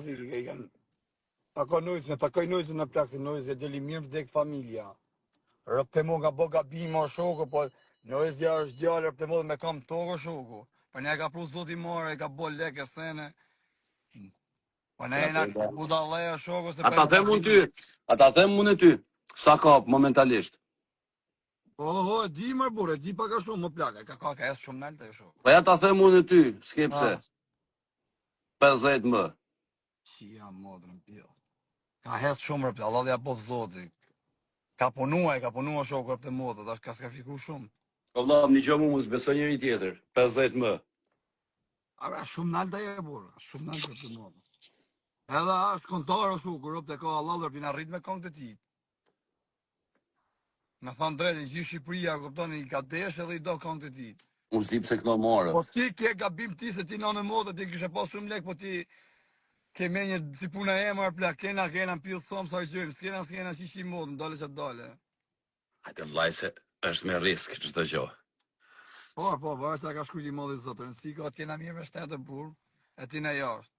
I kanë Takoj Noizy, takoj Noizy në plak se Noizy e deli mirë vdek familja. Robt e mo ka bo gabim o shoku, po Noizy është djalë robt e mo me kam tokë o shoku. Po ne e ka pru zoti more, e ka bo lekë e sene. Po ne jena budallë o shoku se A ta them unë ty, a ta them unë ty, sa ka momentalisht? Po, po, e di më burrë, e di pak a shumë më plak, e ka ka ka ecë shumë nalt ajo shoku. Po ja ta them unë ty, s'ke pse. 50 më. Qia motrën pjo. Ka hec shumë rëpte, Allah ja bof zoti. Ka punua, e ka punua shoku rëpte motrë, tash ka s'ka fiku shumë. O vlla, një gjë mu mos beso njëri tjetër, 50 më. A bra, shumë nalt ajo burrë, shumë nalt rëpte motrë. Edhe është kontar o shoku, rëpte ka Allah dhe na rrit me këngë të tij. Me thonë drejtën, gjithë Shqipëria, kupton, i ka desh edhe i do këngët e tij. Unë s'di pse këto morë. Po ti ke gabim ti se ti nënë motë, ti kishe pas shumë lek, po ti ke me një si puna e emër, plak, kena, kena, në pillë thomë, sa i gjojmë, s'kena, s'kena, që qi motën, dale që dale. Hajde vllai se është me risk çdo gjë. Po, po, varet sa ka shkruajt i madhi zot, rëndësi ka t'jena mirë me shtet e burr, e ti në jashtë.